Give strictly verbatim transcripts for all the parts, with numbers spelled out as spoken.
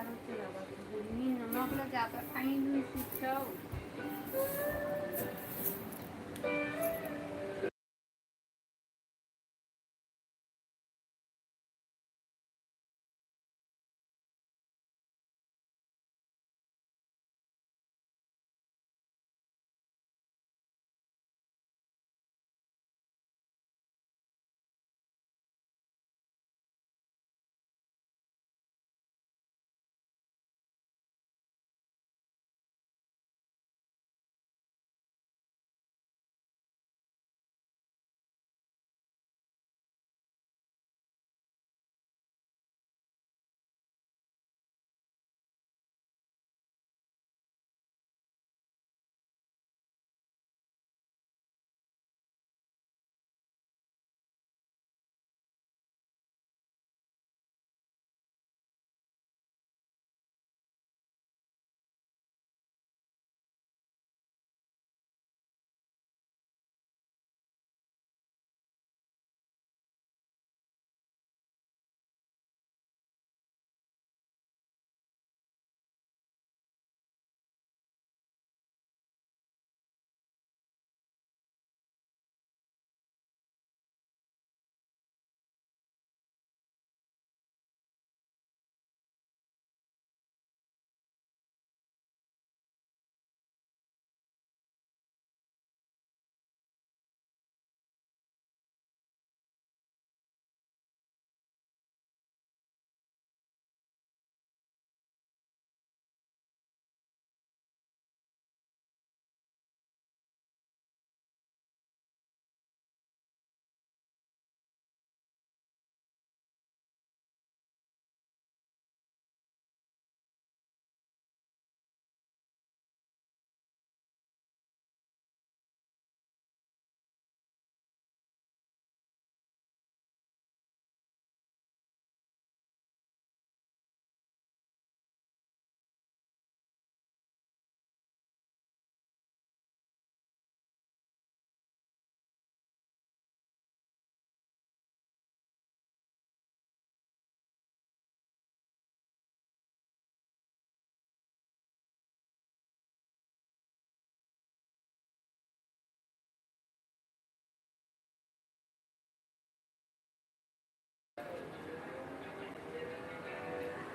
नमक ल जादा खाई हुई सीखो।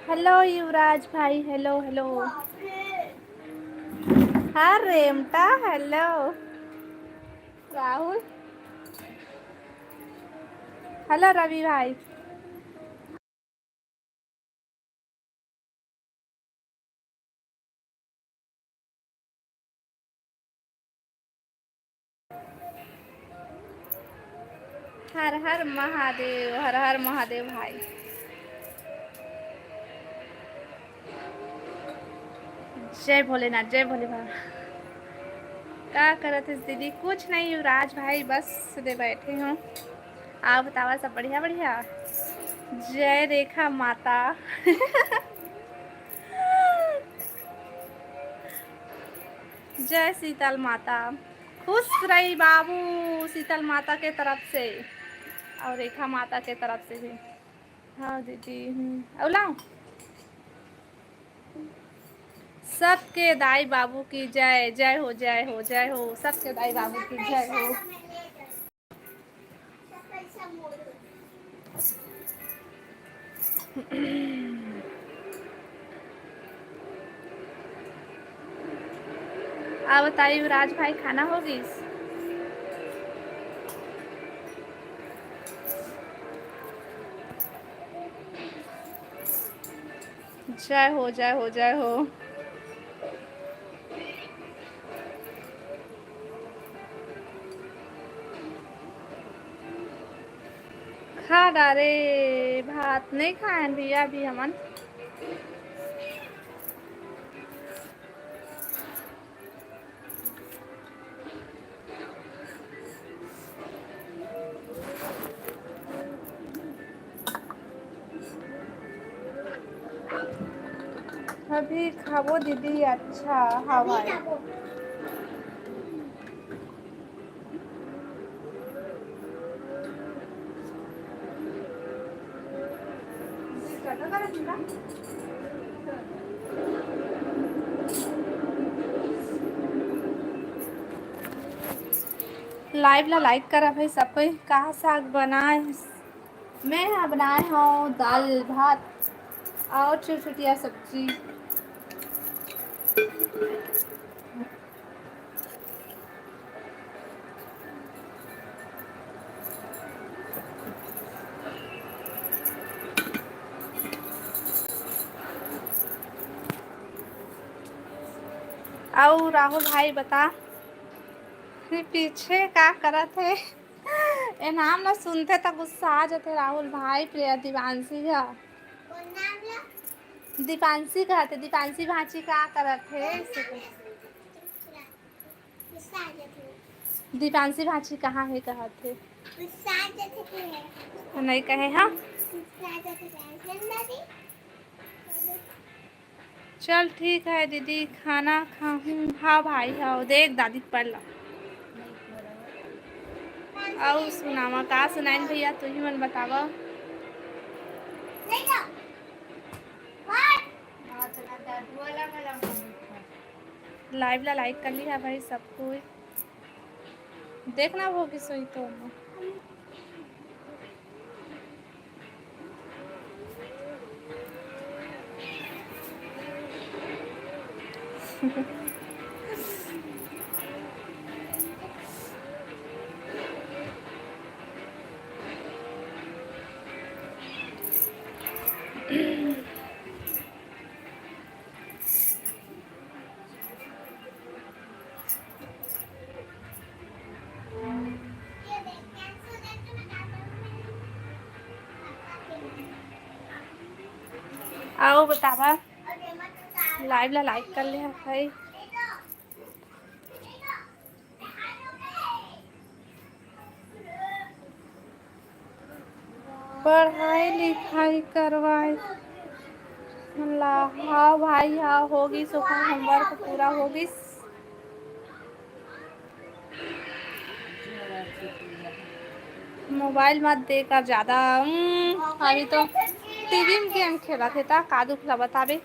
हेलो युवराज भाई, हेलो हेलो। हाँ रेमटा, हेलो राहुल, हेलो रवि भाई। हर हर महादेव, हर हर महादेव भाई। जय भोलेनाथ, जय भोले बाबा। का करत हस दीदी? कुछ नहीं युवराज भाई, बस दे बैठे हूँ। आप बतावा, सब बढ़िया बढ़िया? जय रेखा माता। जय शीतल माता। खुश रही बाबू शीतल माता के तरफ से और रेखा माता के तरफ से भी। हाँ दीदी, हम्म, अउ लाओ। सबके दाई बाबू की जय, जय हो, जय हो, जय हो, सबके दाई बाबू की जय हो। आप बताइए युवराज भाई, खाना हो गइस? जय हो, जय हो, जय हो। खा डारे भात नहीं खाएन भैया अभी हमन। अभी खाबो दीदी, अच्छा हवय। Live ला like करा भाई सब कोई। का साग बनाए? मैं हा बनाए हव दाल भात और चुरचुटिया सब्जी। अउ राहुल भाई बता, पीछे का करत हे? ए नाम ला सुनथे त गुस्सा आ जाथे राहुल भाई। प्रिया दिवांशी हा। दीपांशी कहत हे, दीपांशी भांची का करत हे? दीपांशी भांची कहाँ हे कहत हे? नहीं कहे हा। चल ठीक है दीदी, खाना खाहूँ। हाँ भाई, हाँ, देख दादी पढ़ ला। अउ सुनावा, का सुनाइन भैया, तुही मन बतावा। Live ला like कर लिहा भाई सब कोई। देखना वो की सोई तो। अउ बतावा, live ला like कर ले भाई। पढ़ाई लिखाई करवाए ला। हाँ भाई, हाँ, हो गिस, ओकर homework पूरा हो गिस। Mobile मत देखा ज्यादा। हम्म, अभी तो TV में game खेलत हे, त का दुख ला बताबे।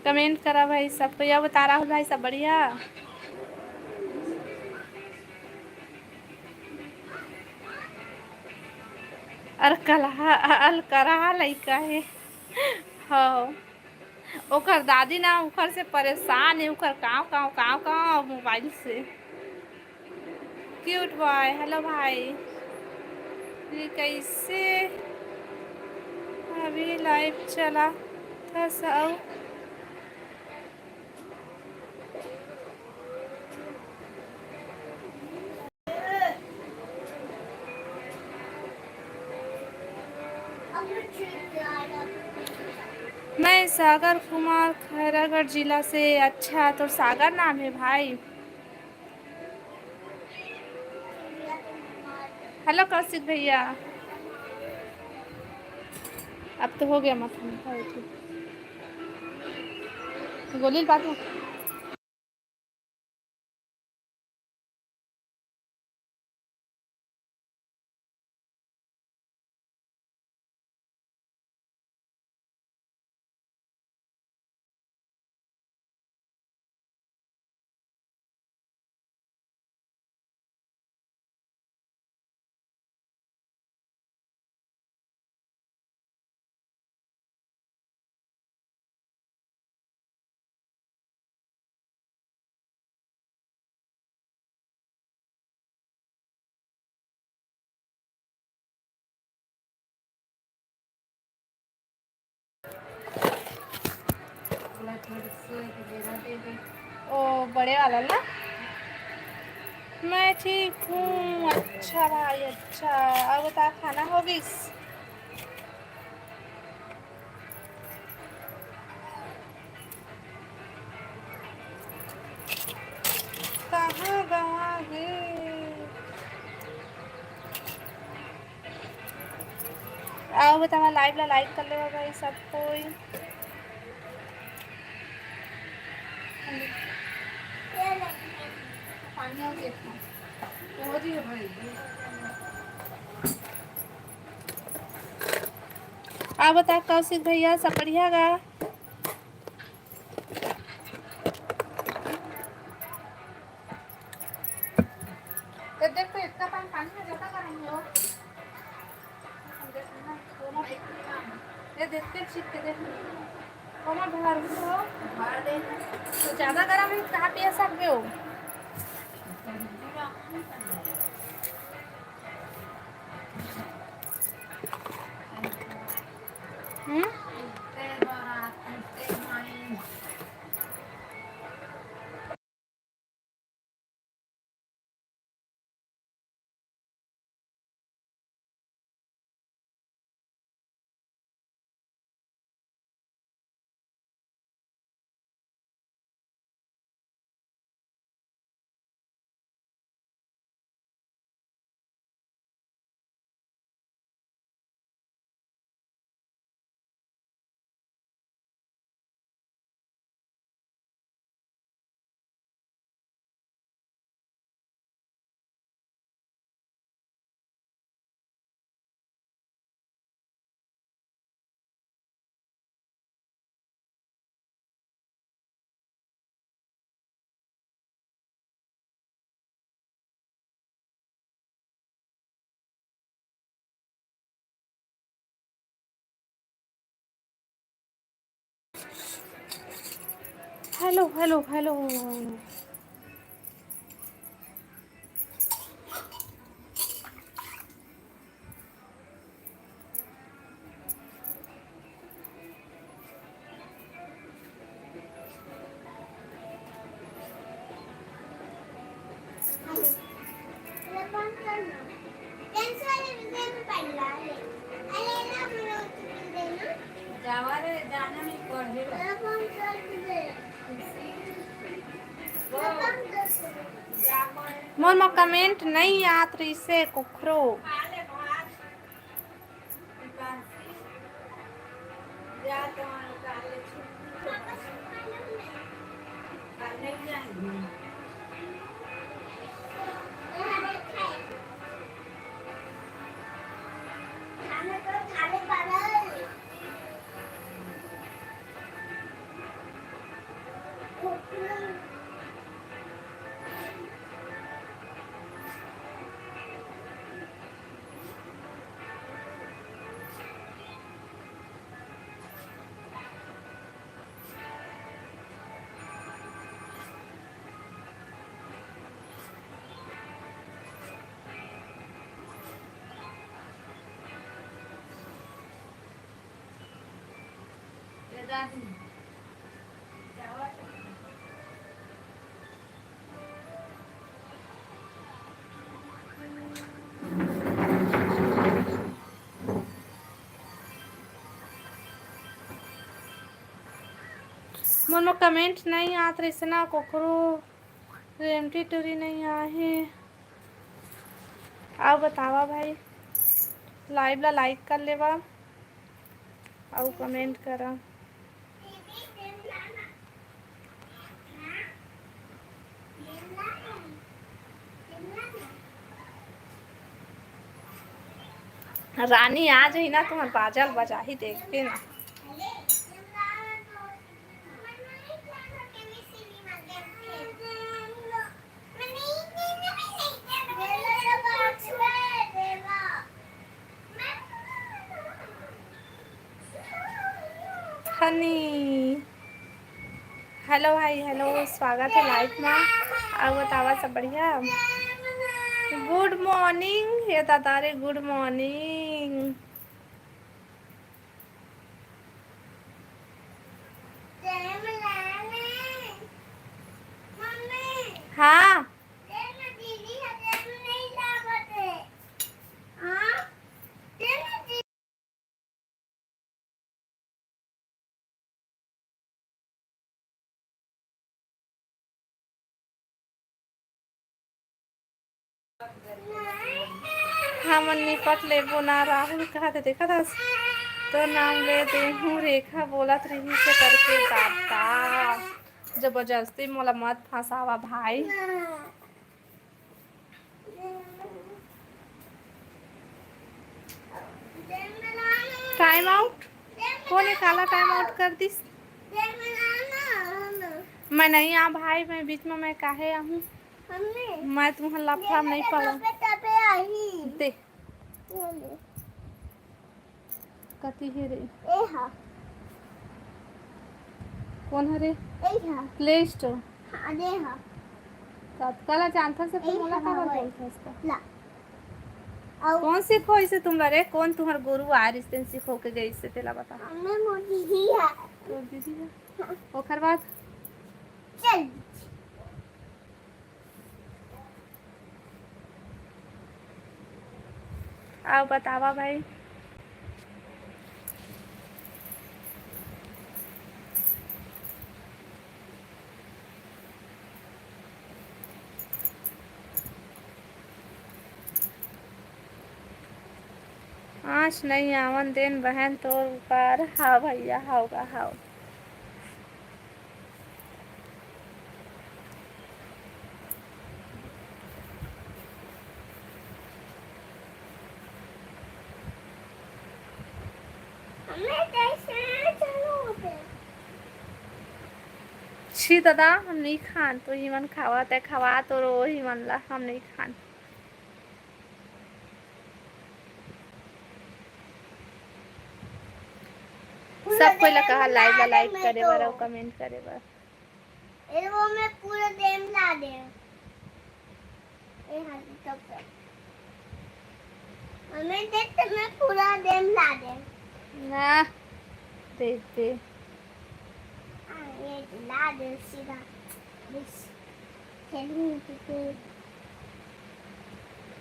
Comment करा भाई सब कोई। अउ बता राहुल भाई, सब बढ़िया? अरे कलहा, अलकरहा लइका हे। हाँ, ओकर दादी ना ओकर से परेशान हे, ओकर काँव, काँव, काँव, काँव mobile से। Cute boy, hello भाई। ये कैसे अभी live चला था सब? मैं सागर कुमार, खैरागढ़ जिला से। अच्छा, तोर सागर नाम हे भाई? Hello कौशिक भैया, अब तो हो गया, मत गोली बात। ओ बड़े वाला ना। मैं ठीक हूँ। अच्छा भाई, अच्छा। अउ बता, खाना हो गिस? कहाँ गवा हे? आओ बतावा, live ला like कर लेवा भाई सब कोई। आओ बता कौशिक भैया, सब बढ़िया गा? ये देख तो इतना पानी, पानी में ज्यादा गरम हो। ये देख के छिट के देख। ओमा भर हो। तो ज्यादा गरम है, कहाँ पिया सकते हो? हम्म? Hello, hello, hello. मोर म comment नइ आत रहिसे कुखरो। मोर म comment नइ आत रहिसे ना, कोखरो रेमटी टूरी नइ आहे। अउ बतावा भाई, live ला like कर लेवा अउ comment करा। रानी आ जाही ना, तुम्हर बाजा ल बजाही, देखबे ना। हनी, hello भाई, hello, स्वागत हे live मा। अउ बतावा, सब बढ़िया? Good morning, हे दादा रे, good morning। हाँ। हमन निपट लेबो ना, राहुल कहत हे, देखत हस, तो नाम ले देहूँ, रेखा बोलत रहिस हे करके। दादा, जबरदस्ती मोला मत फंसावा भाई। Time out? कोन हे काला टाइम आउट कर दिस? मैं नहीं आ भाई, मैं बीच में मैं काहे आहूँ? मैं तुहर लफड़ा नहीं पाऊँ। दे। कति हे रे? ए हा। कोन हरे? ए हा। Play store. हाँ, दे हा। तब काला जानथस त ए मोला हा, काबर वही। बोलथस त? ला। अउ कौन सिखोइस हे तुमला रे? कोन तुहर गुरु आय रिस तेन सिखो के गइस हे तेला बता। हमें मोर दीदी है। तोर दीदी है? हाँ। ओकर बाद? चल। अउ बतावा भाई। आज नहीं आवन देन बहन तोर ऊपर। हाँ भैया, हाव गा, हाव। छी दादा, हम नहीं खान, तो ही मन खावा, ते खावा तो रो ही मन ला, हम नहीं खान। पूरा सब कोई ला देम कहा लाइव ला ला लाइक देम करे तो। बर अउ कमेंट करे बर। ए वो मैं पूरा देम ला दे। ए हाँ, तब तक। मम्मी देख तो मैं पूरा देम ला दे। ना, दे दे। हाँ, ये ला दे सीधा। बस। खेलूं तो फिर।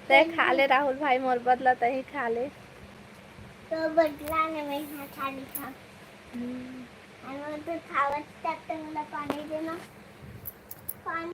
तै खा ले राहुल भाई, मोर बदला तही खा ले। तो बदला ने मैं यहाँ खा ली था। हम्म। और वो तो खावत तक तो मतलब पानी देना। पानी।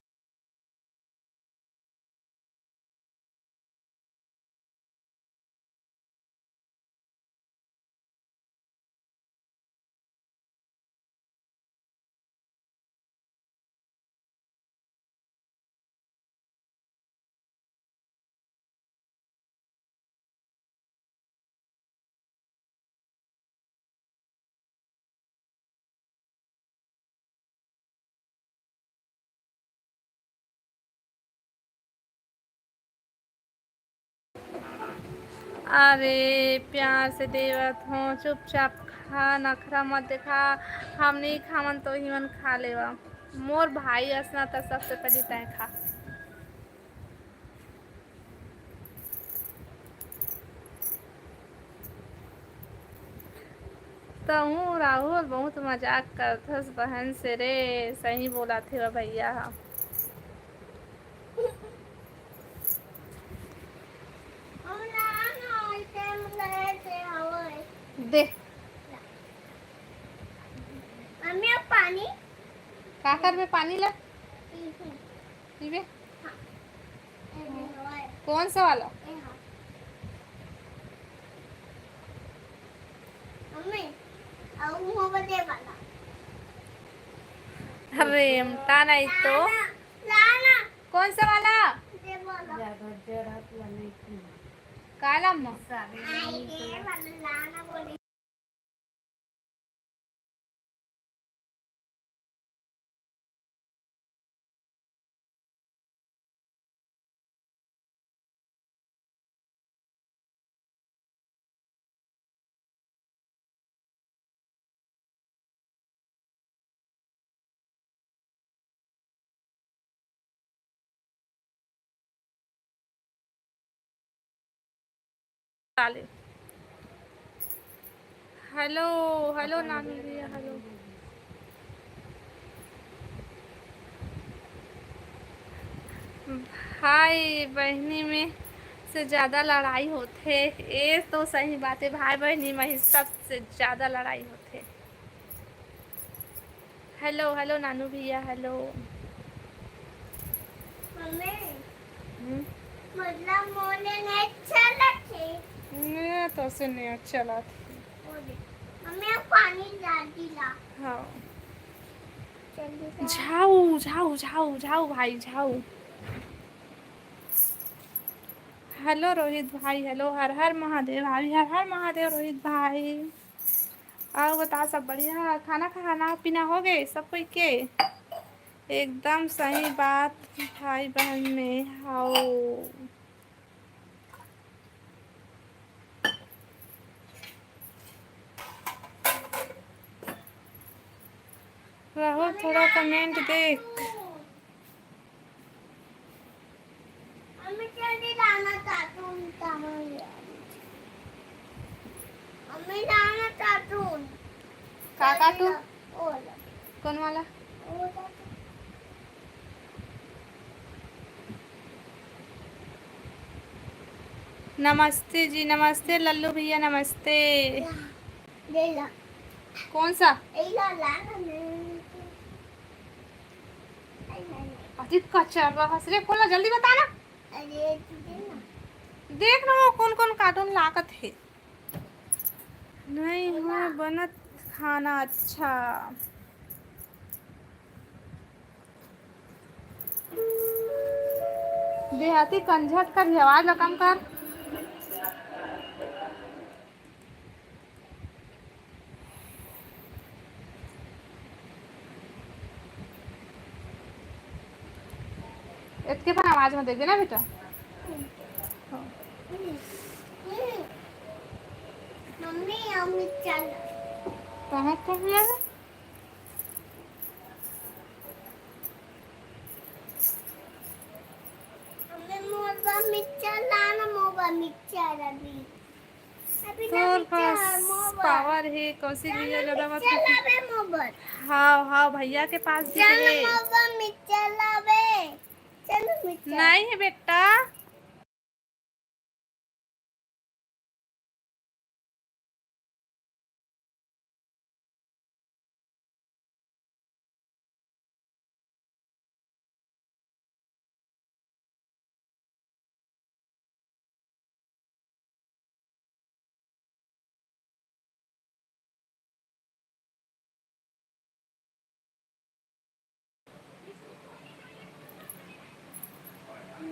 अरे, प्यार से देवत हों, चुपचाप खा, नखरा मत देखा। हम नहीं खावन तो ही मन खा लेवा। मोर भाई असना त सबसे पहली तय खा। तहूँ राहुल बहुत मजाक करथस बहन से रे, सही बोलाथे वो भैया ह। दे। मम्मी, अब पानी। का करबे पानी ला? पीबे? हाँ। कौन सा वाला? ये हाँ। मम्मी, अब वो वाला। अरे, हमका नहीं तो। लाना, लाना। कौन सा वाला? ये वाला। काला अम्मा? ये वाला लाना बोली। साले। हेलो, हेलो नानू भैया, हेलो। भाई बहिनी में से ज्यादा लड़ाई होथे, ये तो सही बात है। भाई बहिनी में ही सबसे ज्यादा लड़ाई होथे। हेलो, हेलो नानू भैया, हेलो। मम्मी। हम्म? मतलब मोने नहीं अच्छा लगथे। मैं तो से नहीं अच्छा लगथे। मम्मी, पानी डाल दी ला। हाँ। जल्दी से। झाऊ, झाऊ, झाऊ, झाऊ भाई, झाऊ। हेलो रोहित भाई, हेलो, हर हर महादेव भाभी, हर हर महादेव रोहित भाई। अउ बता, सब बढ़िया? खाना, खाना पीना हो गए सब कोई के? एकदम सही बात भाई बहन में। हाओ। राहुल, थोड़ा कमेंट देख। मम्मी, जल्दी लाना चाहती हूँ, चावल ले आ। मम्मी, लाना चाहती हूँ। का का तू? वो ला। कौन वाला? वो ला। नमस्ते जी, नमस्ते लल्लू भैया, नमस्ते। ला, ले ला। कौन सा? ए ला, ला ना, मैं अति कचर रहस रे, खोला जल्दी बता ना। अरे, तू दे ना। देख ना वो कौन कौन कार्टून लागत हे। नहीं हो बनत खाना अच्छा। देहाती कंझट कर भी आवाज ला कम कर। इतके पर आवाज में देबे ना बेटा। मम्मी, हम चल। कहाँ कहला है? मम्मी, मोर बर मिक्सचर लाना, मोर बर मिक्सचर अभी। अभी ना तोर मिक्सचर, पास मोर बर। पावर हे, कौशिक चल, भैया ज्यादा बात मिक्सचर करते। लाबे मोर बर। हाव, हाव, भैया के पास भी चल, हे। मोर बर मिक्सचर लाबे। चल, मिक्सचर। नहीं है बेटा।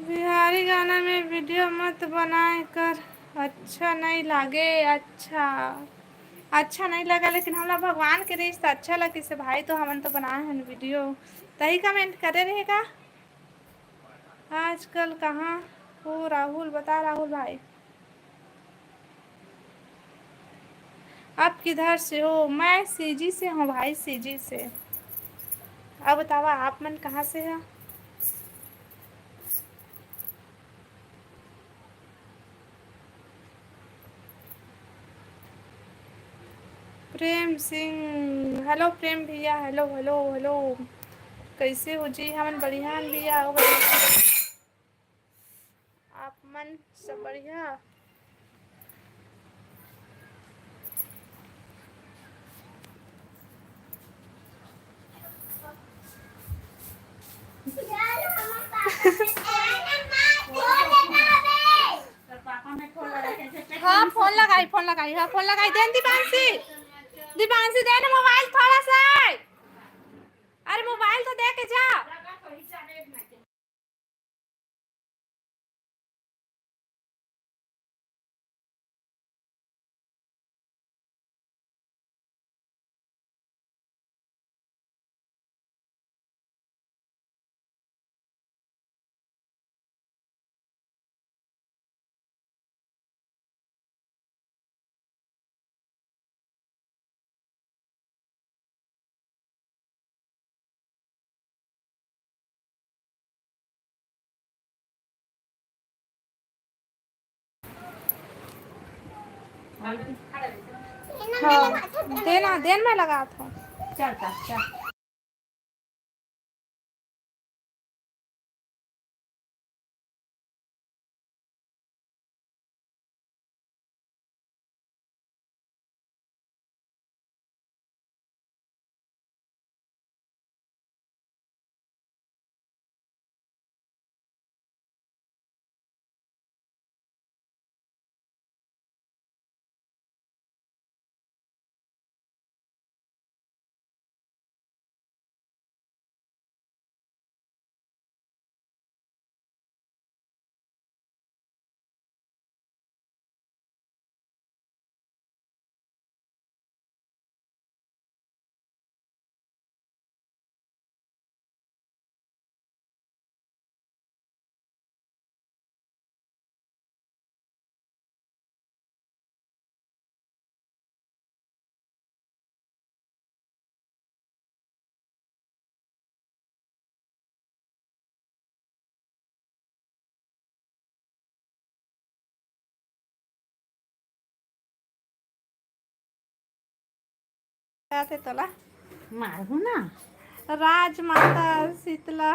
बिहारी गाना में वीडियो मत बनाए कर, अच्छा नहीं लागे। अच्छा, अच्छा नहीं लगा, लेकिन हमला भगवान के रिस त अच्छा लगिस हे भाई, तो हमन तो बनाए हन वीडियो, तही कमेंट करे रहेगा। आजकल कहाँ हो राहुल, बता राहुल भाई। आप किधर से हो? मैं सीजी से हूँ भाई, सीजी से। अब बतावा, आप मन कहाँ से है? प्रेम सिंह, हेलो प्रेम भैया, हेलो, हेलो, हेलो, कैसे हो जी? हमन बढ़िया हन भैया, हो बढ़िया। आप मन सब बढ़िया? हाँ, फोन लगाई, फोन लगाई, हाँ, फोन लगाई। देन दीपांशी, दीपांशी, देन मोबाइल थोड़ा सा। अरे, मोबाइल तो दे के जा। हाँ, देना, देन मैं लगात हूँ। चल, चल, चल। आते तोला। मारहूँ ना। राजमाता शीतला।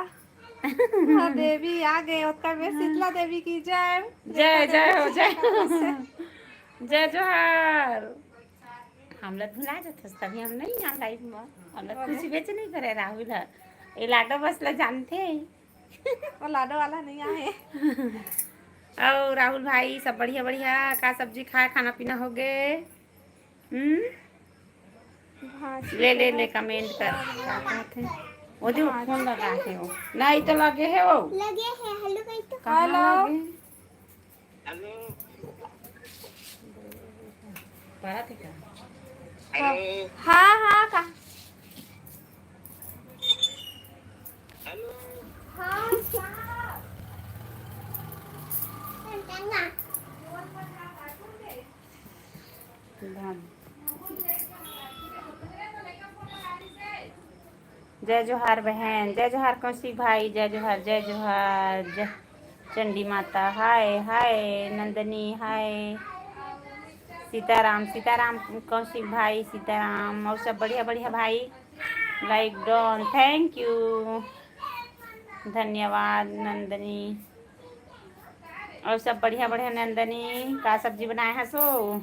हाँ, देवी आ गए, ओतका में शीतला देवी की जय। जय, जय हो, जय। जय जोहार। हमला भुला जाथस, तभी हम नहीं आ लाइव में। हमला अरे। कुछ बेच नहीं करे राहुल ह। ये लाडो बस ला जानथे। वो लाडो वाला नहीं आए। अउ राहुल भाई, सब बढ़िया, बढ़िया। का सब्जी खाए, खाना पीना हो गए? हम्म? भाजी ले, ले, के ले, कमेंट कर। का कहत हे? ओदे भाजी। फोन लगा हे वो। नहीं तो लगे हे वो। लगे हे, हेलो कही तो। कहाँ हेलो। लगे? हेलो। परत हे का? हेलो। हाँ, हाँ, का? हेलो। हाँ, का? जय जोहार बहन, जय जोहार कौशिक भाई, जय जोहार, जय जोहार, जय चंडी माता, हाय, हाय नंदनी, हाय सीताराम, सीताराम कौशिक भाई, सीताराम, अउ सब बढ़िया, बढ़िया भाई, like done, thank you, धन्यवाद नंदनी। अउ सब बढ़िया, बढ़िया नंदनी, का सब्जी बनाए हसो?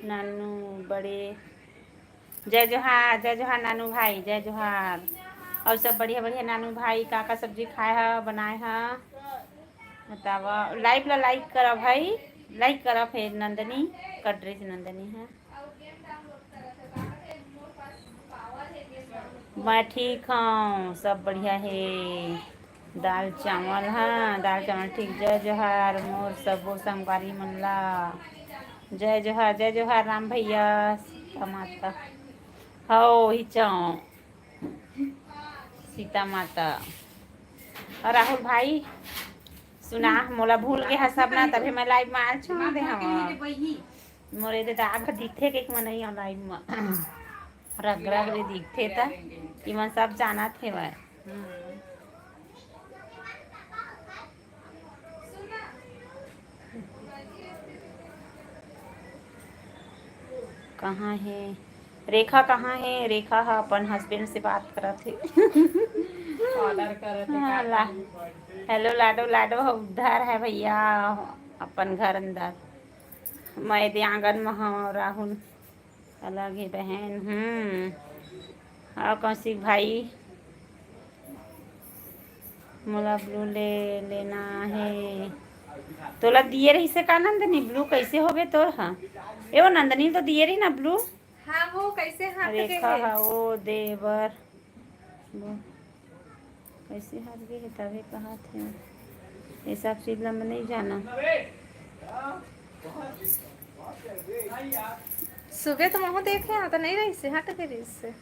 नानू बड़े, जय जोहार, जय जोहार नानू भाई, जय जोहार। अउ सब बढ़िया, बढ़िया नानू भाई, का, का सब्जी खाए ह, बनाए ह, बतावा। लाइव ला लाइक करा भाई, लाइक करा, फेर नंदनी कट रही नंदनी ह। मैं ठीक हूँ, सब बढ़िया हे। दाल चावल, हाँ, दाल चावल ठीक। जय जोहार मोर सबो संगवारी मन ला। जय जोहार, जय जोहार राम भैया, सीता माता। हौ, ही चाव। सीता माता। अउ राहुल भाई, सुना, मोला भूल गे हस सब ना, तभी मैं लाइव में आल छोड़ दे हवा। मोर एदे दाग ह दिखथे के, एक मन नहीं लाइव में। रग रग ले दिखथे त, इमन सब जानत हेवय। कहाँ हे रेखा? कहाँ हे रेखा? ह अपन हस्बैंड से बात करत हे। ऑर्डर करत हे हाँ, का ला-, करी? हेलो लाडो, लाडो ह उधर है भैया, अपन घर अंदर। मैं दे आंगन में हूँ, राहुल अलग हे बहन। हम्म, और कौशिक भाई, मोला ब्लू ले लेना हे। तोला दिए रहिसे का नंदनी? ब्लू कैसे होबे तोर ह? ए वो नंदनी तो दिए रही ना ब्लू। हाँ, वो कैसे हाथ के रेखा हे? हा, ओ देवर। वो कैसे हाथ गे हे, तभे कहत हे। ये सब चीज ला मैं नहीं जाना। सुबह तो महू देखे हा, तो नहीं रहिसे, हट के रहिसे।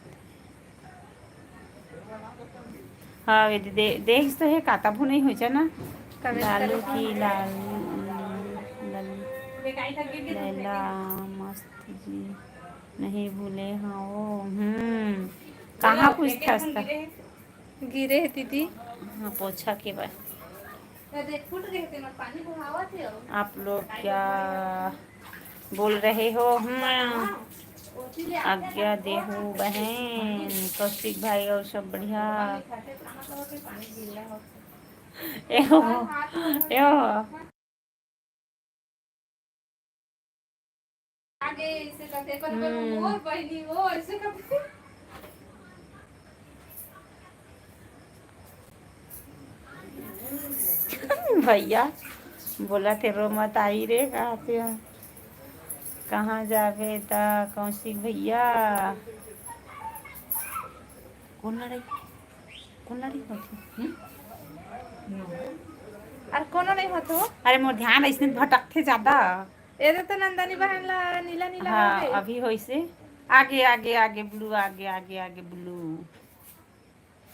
हाँ, ये दे-, देख तो हे, काता भू नहीं होइचा ना। कमेंट लालू करो। की लाल, लाल, लैला मस्त जी। नहीं भूले हाँ वो, हम्म। कहाँ पूछथस त? गिरे हे दीदी। हाँ, पोछा के बाद। आप लोग क्या बोल रहे हो? हम्म, आज्ञा देहू बहन, कौशिक भाई और सब बढ़िया। एहो, एहो। आगे ऐसे करते, पर हम्म। मोर बहिनी वो ऐसे करते। भैया बोला थे, "रो मत आई रे," कहा थे हम। कहाँ जाबे त कौशिक भैया? कौन लड़ाई? कौन लड़ी होथे? हम्म? अरे कोनो नहीं होत हो। अरे मोर ध्यान ऐसने भटकथे ज्यादा। एदे तो नंदनी बहन ला नीला नीला हाँ, हो गए। अभी होइसे। आगे, आगे, आगे ब्लू, आगे, आगे, आगे ब्लू।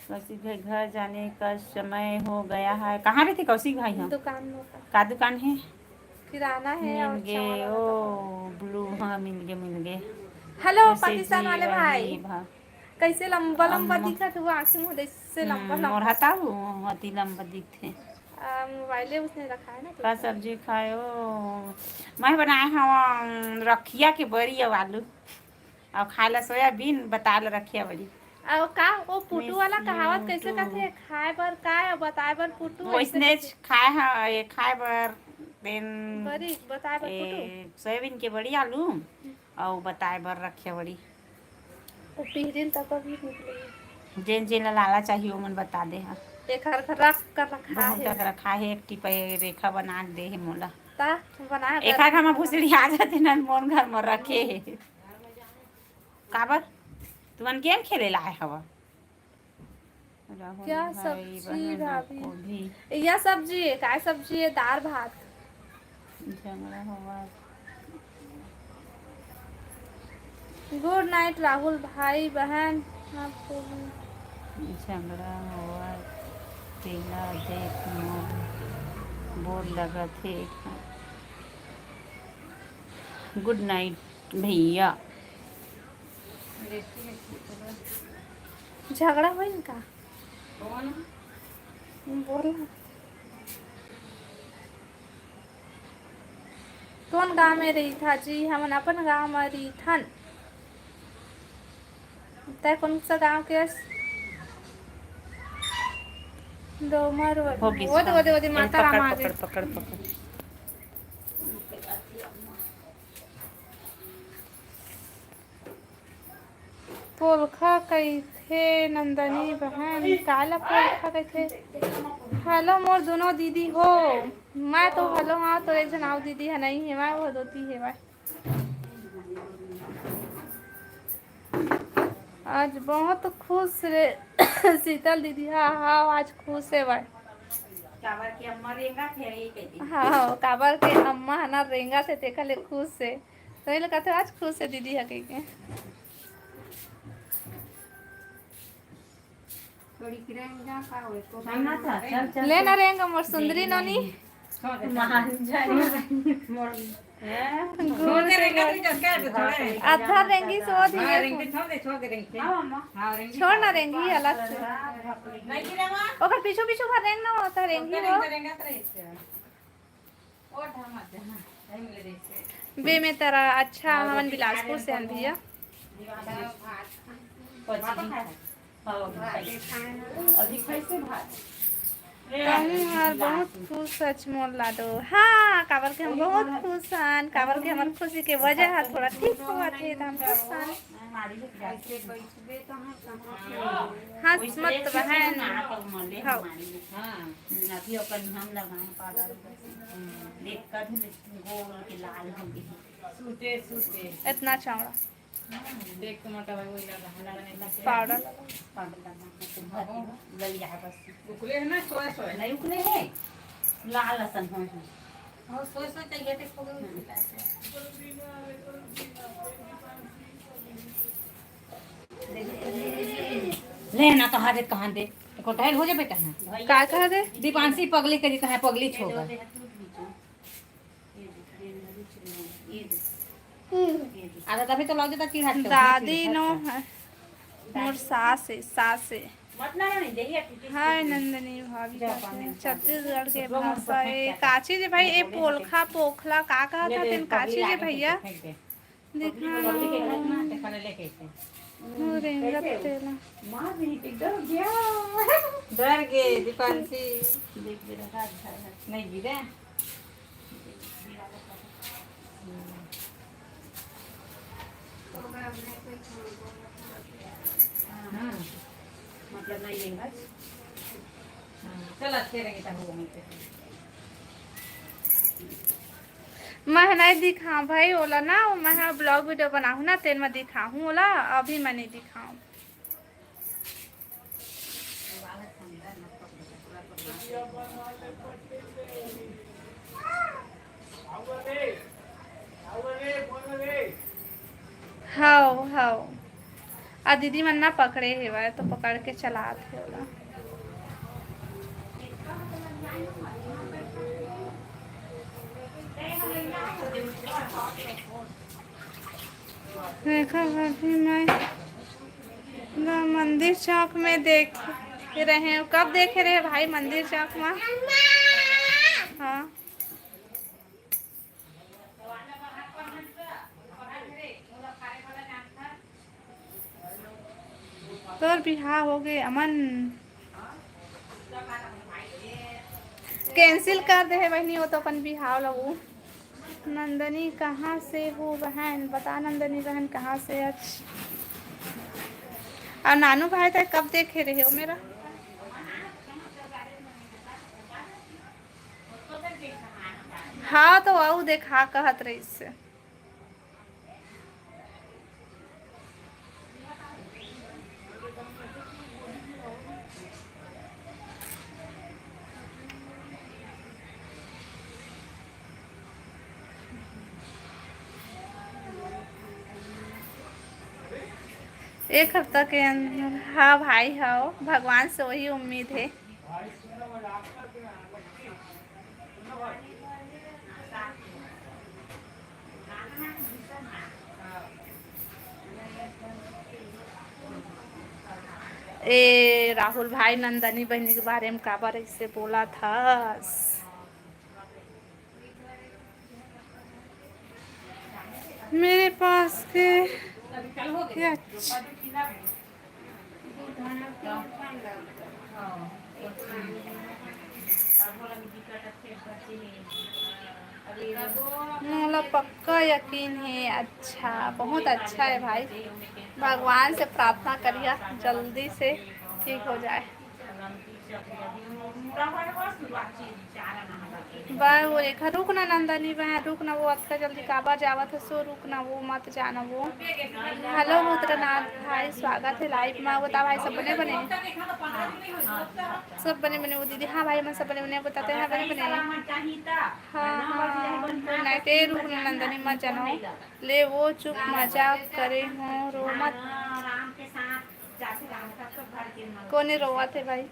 कौशिक भाई घर जाने का समय हो गया है। कहाँ रहते कौशिक भाई हम? दुकान में का। का दुकान है? किराना है मिल और गे, चावल वाला ओ, दुकान। ब्लू, हाँ, मिल गे, मिल गे। हेलो, पाकिस्तान वाले भाई। कैसे लंबा लंबा दिखत हुआ, आँखें मुँह से लंबा हम्म, लंबा। मोर हता वो अति लंबा दिखथे। आ, मोबाइले उसने रखा है ना, तो का सब्जी खायो? मैं बनाए हव रखिया के बरी अउ आलू, अउ खाए ला सोयाबीन, बताए ला रखिया बरी। अउ का वो पुटू वाला कहावत कैसे कहथे? खाए बर काय अउ बताए बर पुटू, वैसने खाए ह, ये खाए बर देन बरी, बताए बर पुटू। सोयाबीन के बरी, आलू, अउ बताए बर रखिया बरी। वो पिहरिन तक अभी निकले। जेन जेन ला लाला चाहिए, ओमन बता दे हा। एकर घर रख कर रखा बहुत है। तक रखा है, एक टिपा रेखा बना के दे है मोला। ता बना कर एकर घर में भुसड़ी आ जाते ना, मोर घर में रखे है। काबर? तुमन गेम खेले ला आए हवा? राहुल क्या भाई, सब्जी बहन भाभी? गोभी। या सब्जी है, काय सब्जी है? दाल भात। झगड़ा होवत। Good night राहुल भाई बहन, आपको भी। झगड़ा होवत, तेला देख मोर बोर लगत हे। Good night भैया। झगड़ा होइस का? बोल। कोन गांव में रहिथा जी? हमन अपन गांव में रहिथन। तै कौन सा गांव के हस? डोमर। हो गइस। ओदे, ओदे, ओदे, माता राम आ गे। पकड़, पकड़, पकड़। पोलखा कहिथे नंदनी बहन, काला पोलखा कहिथे? Hello मोर दोनों दीदी हो, मैं तो hello हाँ, तो एक झन आऊ दीदी ह नहीं हे, मैं वो दोती हे भाई। आज बहुत खुश रे शीतल दीदी, हाँ हाँ आज खुश हे भाई। काबर के अम्मा रेंगा थे, यही कहती। हाँ, काबर के अम्मा ह ना रेंगा थे, तेखर ले खुश हे। तही ले कहथे, "आज खुश हे दीदी ह," कहिके। थोड़ी किरण जा का होय, तो चल ना था, चल, चल, ले ना चल। रेंग, मोर सुंदरी नोनी। मान जाए। मोर, हैं? गुड़ से कर। आधा रेंगी सो हाँ, दिए। रेंगी छोड़ दे, छोड़ दे रेंगी। हाँ, अम्मा। हाँ, रेंगी छोड़ ना रेंगी अलग से। नहीं गिरा माँ। ओकर पीछू पीछू भर रेंग ना होता रेंगी रेंगा, वो। रेंगा तो रही है। बेमेतरा, अच्छा, हमन बिलासपुर से हन भैया। कहूँ हर बहुत खुश हच मोर लाडो। हाँ, काबर के हम बहुत खुश हन, काबर के हमर खुशी के वजह ह थोड़ा ठीक होवत हे, त हम खुश हन। हंस मत बहन। हाँ। अभी ओकर हम लगाए पाउडर। देख कर भी गोल के लाल हो गए। सूते, सूते। इतना चौड़ा। देख के मोटा भाई वही लगा, हला नहीं लगा। पाउडर लगा। पाउडर लगा, तो भर के लग जाए बस। उकले है ना, सोया, सोया। नहीं उकले है, लाल असन हो है। और सोया, सोया चाहिए थे, खोल दो। ले ना, कहा दे, कहा दे। एको टाइल हो जा बेटा ना। का कहा दे? दीपांशी पगली करी, कहा पगली छोगा। आधा तभी तो लग जाता कि हाथ से दादी नो है, मोर सास है, सास है। हाय नंदनी भाभी, छत्तीसगढ़ के भाषा ए काची जे भाई, ए पोलखा पोखला का कहत हथिन काची जे भैया? दिखा। अरे, डर गया। डर गे दीपांशी। नहीं गिरे। हाँ, मतलब नहीं लेंगे। हाँ, चल, अच्छे रहेंगे तब वो वहीं पे। मैं नहीं दिखाऊं भाई, ओला ना, मैं हा vlog video बनाऊं ना, तेन में दिखाऊं ओला, अभी मैं नहीं दिखाऊं। हाव, हाव। आ दीदी मन ना पकड़े हेवय, तो पकड़ के चलात हे ओला। रेखा भाभी, मैं ला मंदिर चौक में देखे रहे हूँ। कब देखे रहे भाई मंदिर चौक में? तोर बिहाव हो गे अमन। Cancel कर दे हे बहिनी, वो तो अपन बिहाव लगू। नंदनी कहाँ से हो बहन? बता नंदनी बहन, कहाँ से? अच्छा, और नानू भाई तक कब देखे रहे हो मेरा? हाँ, तो आऊ देखा कहत रहिस। एक हफ्ता के अंदर। हाँ भाई, हाँ, भगवान से वही उम्मीद है। ए राहुल भाई, नंदनी बहिनी के बारे में काबर ऐसे बोला था? मेरे पास के, ये अच्छा। मोला पक्का यकीन है। अच्छा, बहुत अच्छा है भाई, भगवान से प्रार्थना करिया जल्दी से ठीक हो जाए। बा वो रेखा, रुक ना नंदनी बहन, रुक ना, वो अतका जल्दी काबर जावत हसो, रुक ना, वो मत जाना वो। Hello रुद्रनाथ भाई, स्वागत है live में। बता भाई, सब बने बने? सब बने बने वो दीदी। हाँ भाई, मैं सब बने बने बताते हैं, बने बने। हाँ हाँ, नहीं ते रुक ना नंदनी, मत जाना हो। ले वो चुप, मजाक करे हो, रो मत। कोने रोवत है भाई?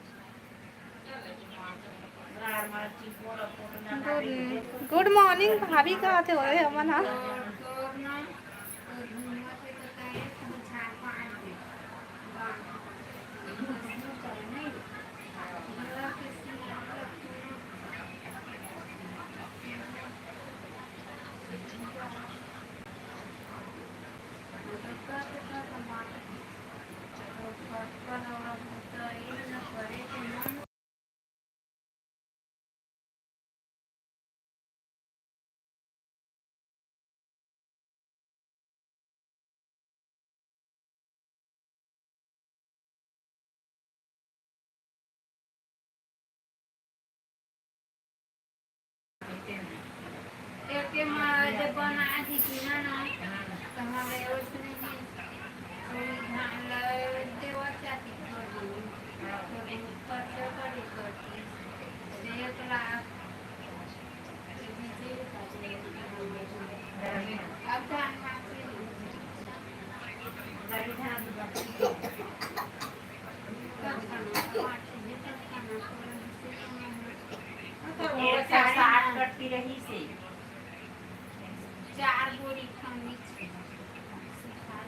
गुड, गुड मॉर्निंग भाभी, कहा थे होए हमन हा।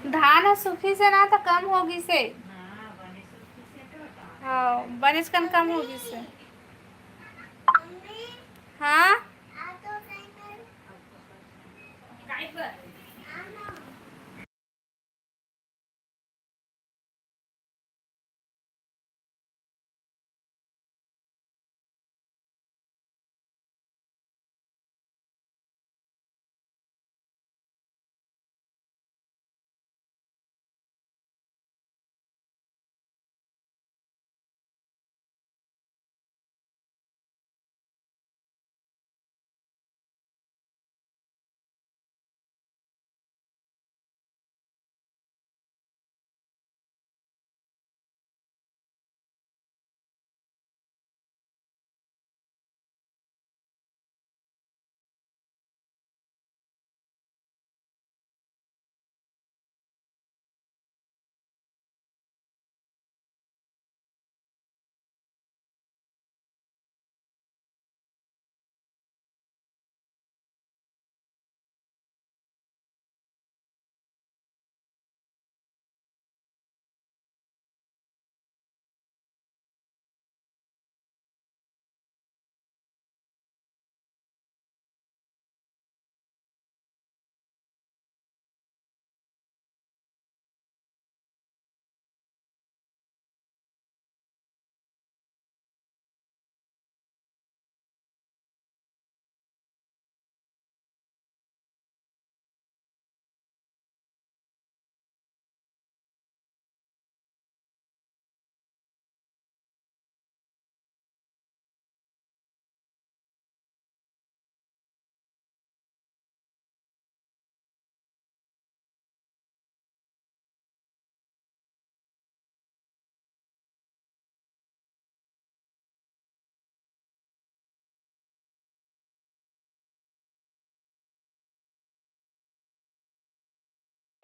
धान ह सूखिस हे ना, त कम हो गिस हे। हाँ, बनेच कन कम हो गिस हे। हाँ।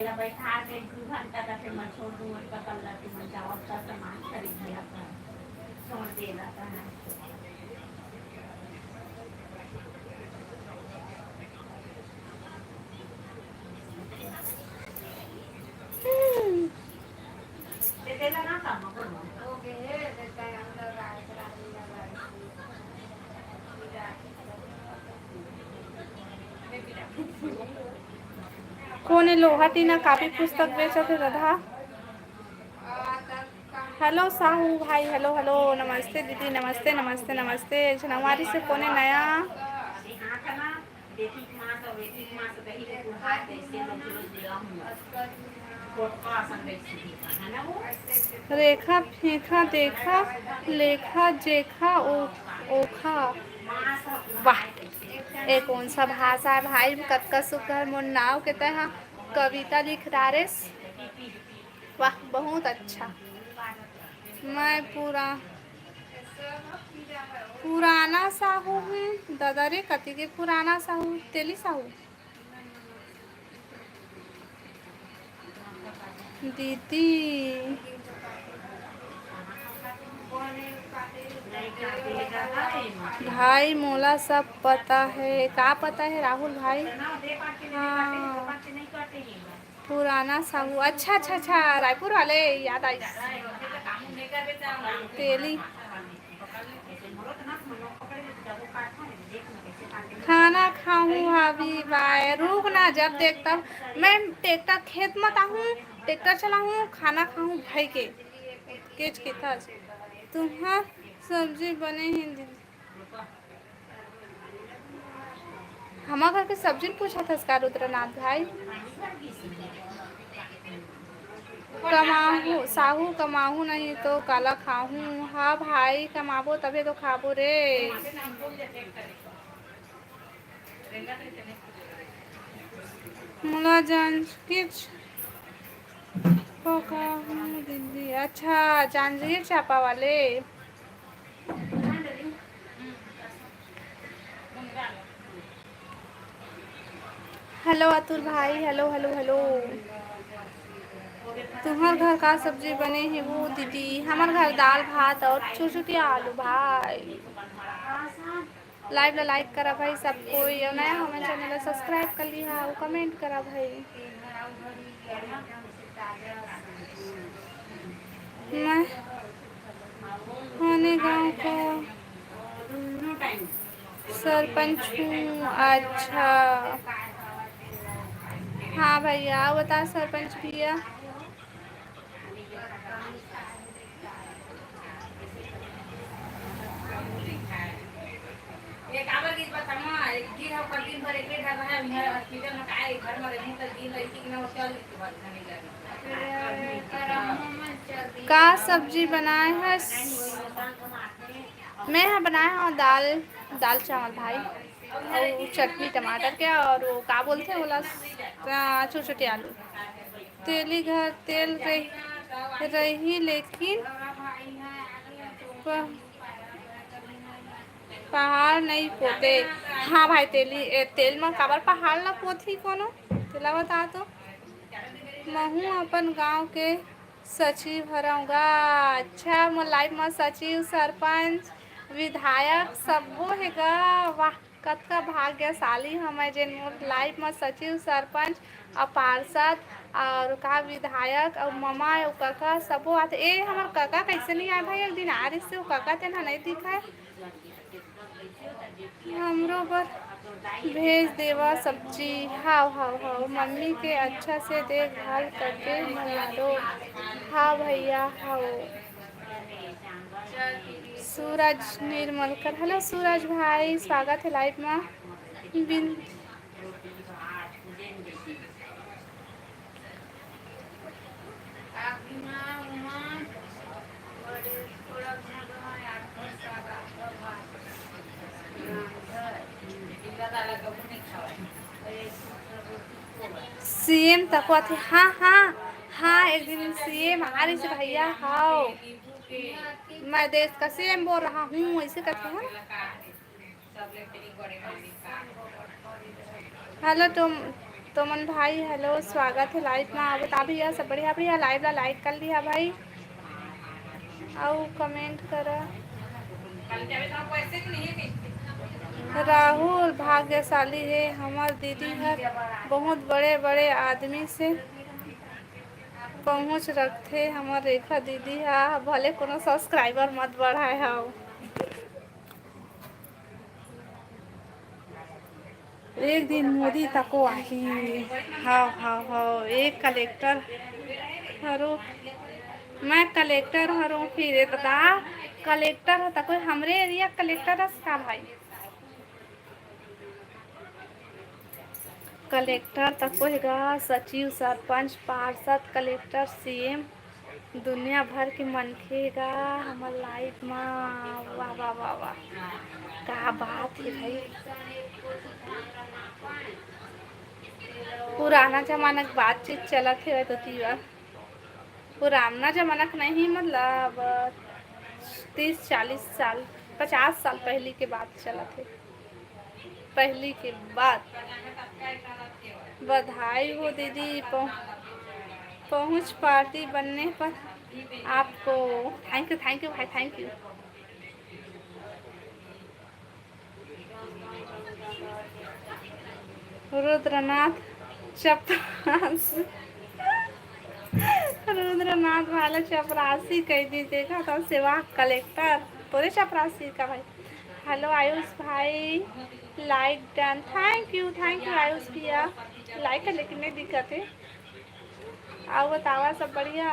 तेला बैठा के दू घंटा का, फिर मैं छोड़ दूंगा, पकड़ ला, फिर मैं जाओ, उसका सामान खरीद लिया था, छोड़ दे रहा था। कोने लोहा टीना कापी पुस्तक बेचत हे दादा? हेलो साहू भाई, हेलो हेलो, नमस्ते दीदी, नमस्ते नमस्ते नमस्ते। जनवरी से कोने नया? रेखा फेंखा देखा, लेखा जेखा ओ, ओखा। वाह, ये कौन सा भाषा है भाई? कतका सुघर मोर नाव के तैं हा कविता लिख डारेस। वाह, बहुत अच्छा। मैं पूरा पुराना साहू हूँ। दादा रे, कति के पुराना साहू? तेली साहू। दीदी, भाई मोला सब पता है। का पता है राहुल भाई? हाँ, पुराना साहू। अच्छा, अच्छा, अच्छा, रायपुर वाले, याद आई। तेली। खाना खाहूँ भाभी, बाय। रुक ना, जब देख तब। मैं ट्रैक्टर खेत मत आहूँ, ट्रैक्टर चलाहूँ, खाना खाहूँ भाई के। केच के थस। तुम्हार सब्जी बने ही दीदी। हमर घर के सब्जी ल पूछत हस का रुद्रनाथ भाई? कमाहू साहू, कमाहू नहीं तो काला खाहू। हाँ भाई, कमाबो तभे तो खाबो रे। मोला जांजगीर चांपा वाले। अच्छा, जांजगीर चांपा वाले। हेलो अतुल भाई, हेलो, हेलो, हेलो। तुम्हर घर का सब्जी बने हे वो दीदी? हमर घर दाल भात और चुरचुटिया आलू भाई। Live ला like करा भाई सब कोई, और नया हो मैं channel ला subscribe कर लिहा और comment करा भाई। मैं होने गांव का सरपंच हूँ। अच्छा, हाँ भैया, बता सरपंच भैया। का सब्जी बनाए हस? मैं ह बनाए हव दाल, दाल चावल भाई, अउ चटनी टमाटर के, और वो का बोलथे ओला, अ, छोटे-छोटे आलू। तेली घर तेल रही, रही लेकिन प-, पहाड़ नहीं पोते। हाँ भाई, तेली, ए, तेल म काबर पहाड़ ला पोतही कोनो? तेला बता तो। महू अपन गांव के सचिव हरंव गा। अच्छा, मोर life म सचिव, सरपंच, विधायक सब्बो हे गा। वाह, कतका भाग्यशाली हवं मैं, जेन मोर life म सचिव, सरपंच अउ पार्षद अउ का विधायक अउ ममा अउ कका सबो आथे। ए, हमर कका कइसे नइ आय भाई? एक दिन आय रिहिस ओ कका, तेन ह नइ दिखय। हमरो बर भेज देवा सब्जी। हाव, हाव, हाव, मम्मी के अच्छा से देखभाल करके मनारो। हाव भैया, हाव। सूरज निर्मलकर, हेलो सूरज भाई, स्वागत हे live मा। बिन सीएम तको आथे। हाँ, हाँ, हाँ, एक दिन सीएम आ रहिस भैया, हाव। मैं देश का सीएम बोल रहा हूँ, ऐसे करके, हाँ। हेलो, तुम तो मन भाई, हेलो, स्वागत है लाइव मा। अउ बता भैया, सब बढ़िया? भैया, लाइव ला लाइक कर लिहा भाई, अउ कमेंट करा। राहुल भाग्यशाली है, हमर दीदी हर बहुत बड़े बड़े आदमी से पहुँच रखथे। हमर रेखा दीदी हा भले कोनो सब्सक्राइबर मत बढ़ाए हव। एक दिन मोदी तको आही। हव, हव, हव, एक कलेक्टर हरो, मैं कलेक्टर हरो। फिर ए ददा, कलेक्टर ह तको हमरे एरिया कलेक्टर हस का भाई? कलेक्टर तको हे गा, सचिव, सरपंच, पार्षद, कलेक्टर, सीएम, दुनिया भर के मनखे हे गा हमर लाइफ मा। वाह, वाह, वाह, वाह, का बात हे भाई। पुराना जमाना के बातचीत चलत हे तो तीवर। पुराना जमाना के नहीं, मतलब तीस चालीस साल, पचास साल पहली के बात चलत हे। पहली के बात। बधाई हो दीदी, पहुं-, पहुंच पार्टी बनने पर आपको। Thank you, thank you भाई, thank you। रुद्रनाथ चपरासी। रुद्रनाथ वाला चपरासी कह दी, देखा था सेवा कलेक्टर, तोरे चपरासी का भाई। हेलो आयुष भाई, like done. Thank you, thank you Ayush भैया। लाइक है लेकिन नहीं दिखत हे। अउ बतावा, सब बढ़िया?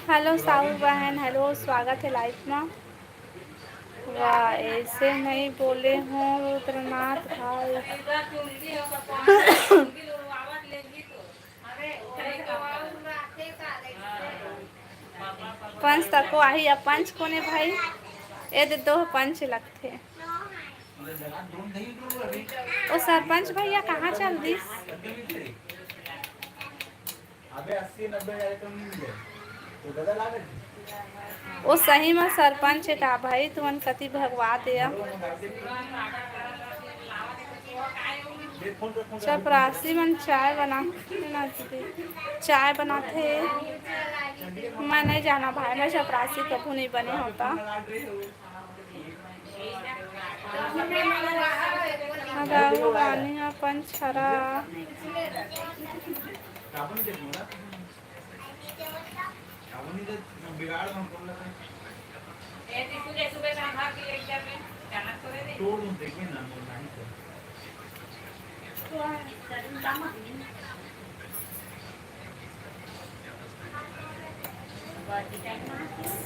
हेलो साहू बहन, हेलो, स्वागत है लाइव में। वाह, ऐसे नहीं बोले हो रुद्रनाथ भाई। पंच तको आही, अब पंच कोने भाई? ए दे दो पंच लगथे। ओ सरपंच भैया कहाँ चल दिस? अबे अस्सी नब्बे हजार कम नहीं मिले। तो दादा ला दे। ओ सही में सरपंच का भाई, तुमन कति भगवा दे। चपरासी मन चाय बना, ना दीदी, चाय बनाथे। मैं नहीं जाना भाई, मैं चपरासी कभू नहीं बने होता। राहु रानी अपन छरा।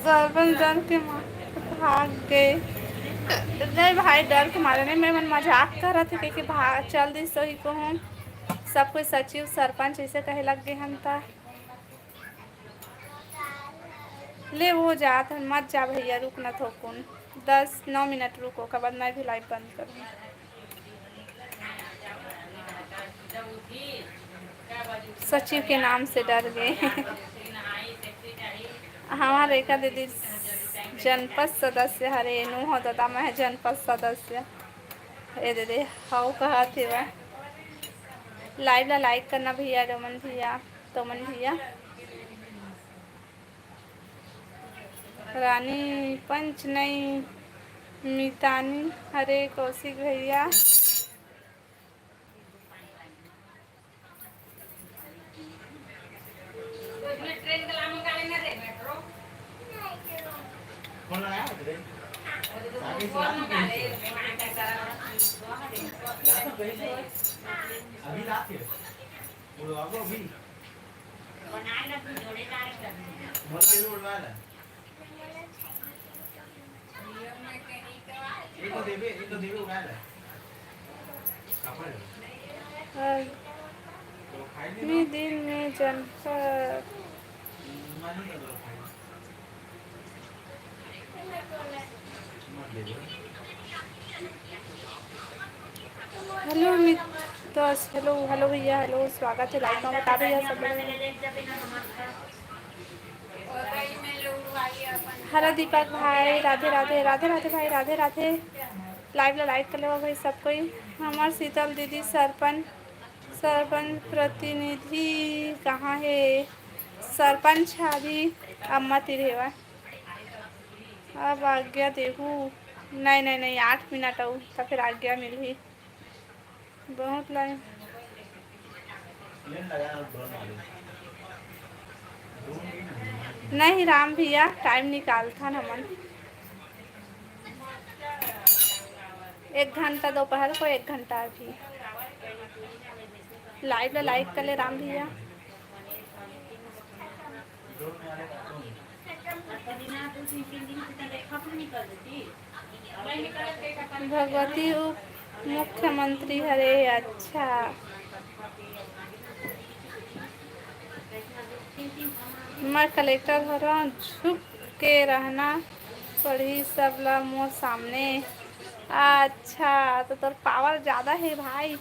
सरपंच डर के मारे भाग गए। नहीं भाई, डर के मारे नहीं, मैं मन मजाक करत हे, क्योंकि भाग चल दिस सही को हम सब कोई सचिव सरपंच ऐसे कहे लग गए हम त। ले वो जात हन, मत जा भैया, रुक न थोकुन, दस नौ मिनट रुको, ओकर बाद मैं भी लाइव बंद करूँ। सचिव के नाम से डर गए। हमार रेखा दीदी जनपद सदस्य हरे, नो हो दादा, मैं जनपद सदस्य। ए दे दे, हव कहत हे वह। लाइव ला लाइक करना भैया, रमन भैया, तोमन भैया। रानी पंच नहीं, मितानी, अरे कौशिक भैया। अभी रात के। उड़वाबो अभी। मोला ये उड़वा ले। इनको देबे, इनको देबे उड़ा ले। पापड़। आज भी दिन में जनता हेलो मित्र, हेलो, हेलो भैया, हेलो, स्वागत है लाइव में। बता भैया सब लोग। हेलो दीपक भाई, राधे राधे, राधे राधे भाई, राधे राधे। लाइव ला लाइक कर लेवा भाई सब कोई। हमार शीतल दीदी सरपंच, सरपंच प्रतिनिधि कहाँ है? सरपंच अभी अम्मा तीर हेवा। अब आज्ञा देहू। नहीं, नहीं, नहीं, आठ मिनट अउ त फिर आज्ञा मिलही। बहुत लाइन। नहीं राम भैया, टाइम निकालथन हमन। एक घंटा दोपहर को, एक घंटा अभी। लाइव ला लाइक कर ले राम भैया। भगवती उप मुख्यमंत्री हरे, अच्छा। मैं कलेक्टर हरव, झुक के रहना पड़ही सब ला मोर सामने। अच्छा, तो तोर पावर ज्यादा है भाई।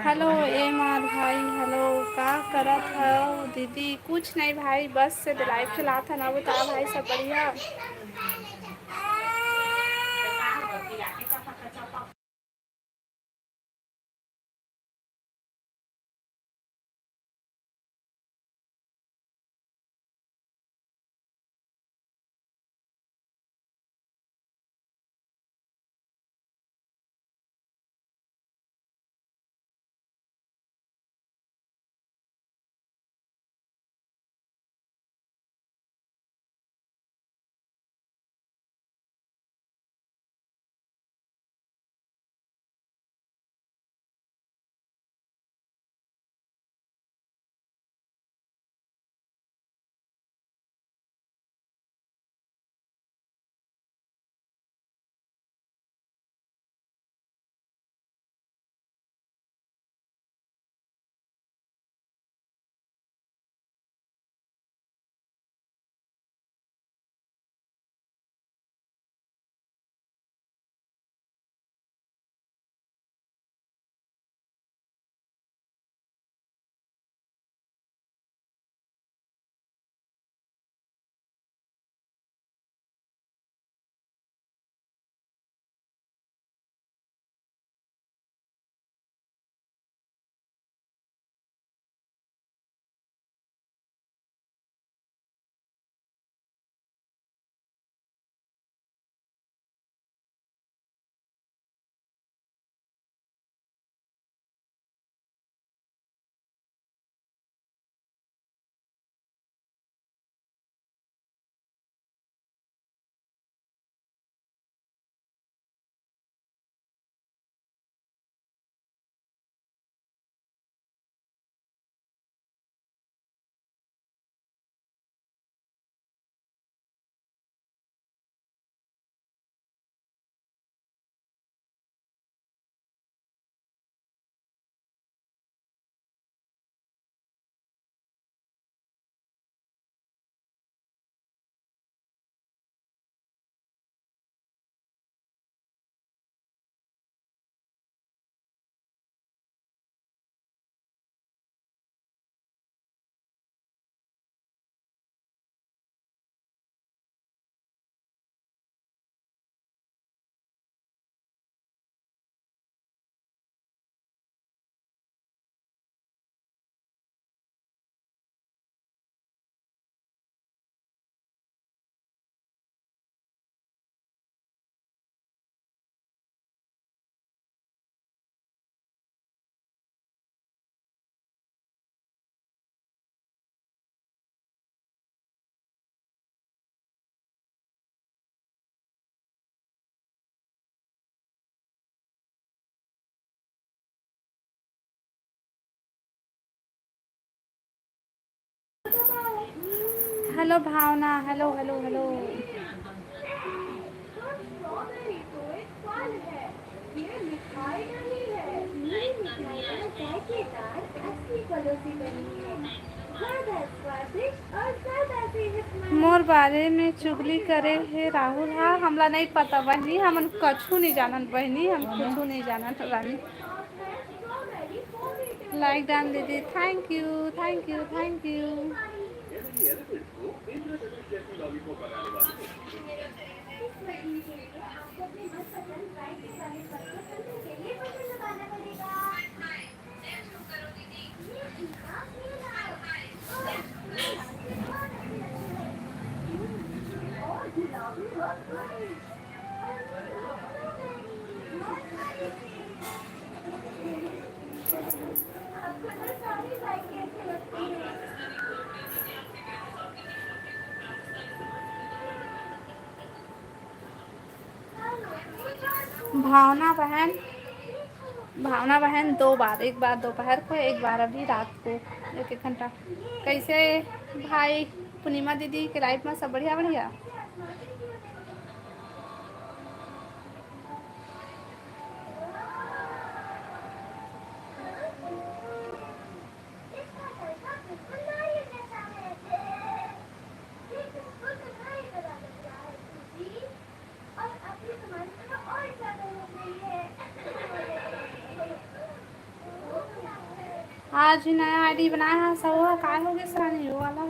हेलो एम आर भाई, हेलो, का करत हव दीदी? कुछ नहीं भाई, बस से लाइव चलात हन। अब बता भाई, सब बढ़िया? हेलो भावना, हेलो, हेलो, हेलो। मोर बारे में चुगली करे हे राहुल हा, हमला नहीं पता बहनी, हमन कछु नहीं जानन बहनी, हम कुछ नहीं जानन रानी। लाइक डन दीदी, thank you, thank you, thank you. Bhavna बहन, भावना बहन दो बार, एक बार दोपहर को, एक बार अभी रात को, एक एक घंटा। कैसे भाई पूर्णिमा दीदी के लाइफ में सब बढ़िया बढ़िया? आज ही नया आईडी बनाया है सब, काय हो गया सरानी वो वाला।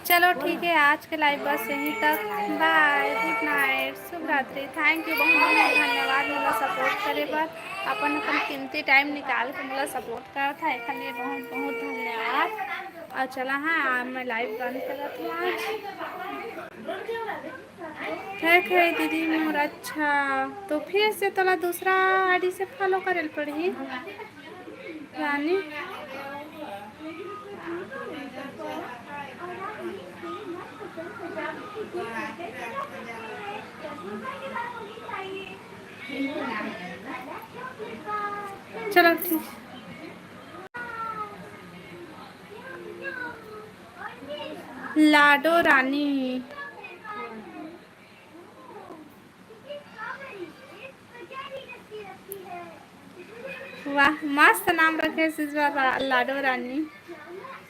चलो ठीक है, आज के लाइव बस यहीं तक। बाय, गुड नाइट, शुभ रात्रि। थैंक यू, बहुत बहुत धन्यवाद मोला सपोर्ट करे बर, अपन अपन कीमती टाइम निकाल के मोला सपोर्ट करत है, एखर लिए बहुत बहुत धन्यवाद। और चला हाँ, मैं लाइव बंद करत हूँ आज। ठीक है दीदी मोर, अच्छा तो फिर से तोला दूसरा आईडी से फॉलो करे ल पड़ही रानी। चलो ठीक। लाडो रानी। वाह, मस्त नाम रखे हे इस बार रा-, लाडो रानी।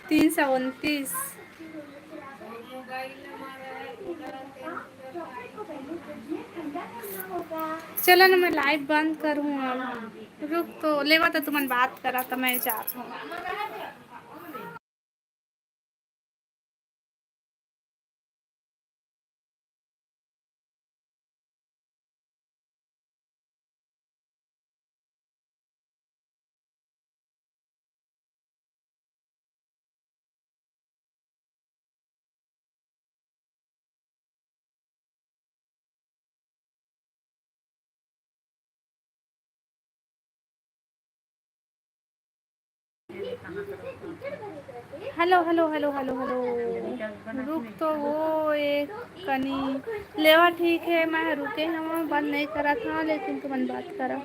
तीन सौ उनतीस। चलो ना, मैं लाइव बंद करूँ अब। रुक तो, लेवा तो तुमन बात करा, तो मैं जात हूँ। Hello, hello, hello, hello, hello. रुक तो वो एक कनी। लेवा ठीक है, मैं रुके हूँ, बंद नहीं करत हूँ, लेकिन तुमन बात करो।